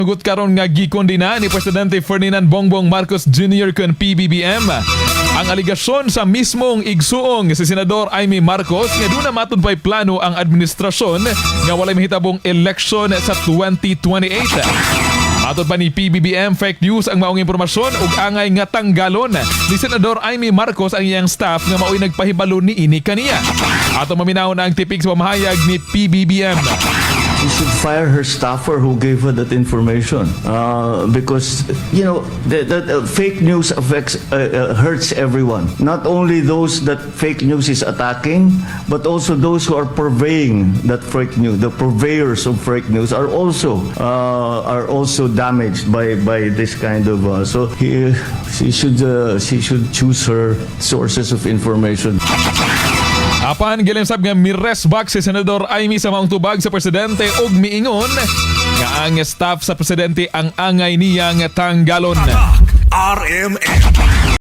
Hugot karon nga gikondena ni Presidente Ferdinand Bongbong Marcos Jr. kon PBBM ang alegasyon sa mismong igsuong si Senador Imee Marcos nga duna matud pa'y plano ang administrasyon nga walay mahitabong eleksyon sa 2028. Matod pa ni PBBM, fake news ang maong impormasyon ug angay nga tanggalon ni Senador Imee Marcos ang iyang staff nga mao'y nagpahibalo niini kaniya. Ato maminaw na ang tipik sa pamahayag ni PBBM. She should fire her staffer who gave her that information because the fake news affects hurts everyone. Not only those that fake news is attacking, but also those who are purveying that fake news. The purveyors of fake news are also damaged by this kind of. So he she should choose her sources of information. Apan gilemsab nga miresbak si Senador Imee sa maong tubag sa presidente ug miingon nga ang staff sa presidente ang angay niya nga tanggalon. RMN.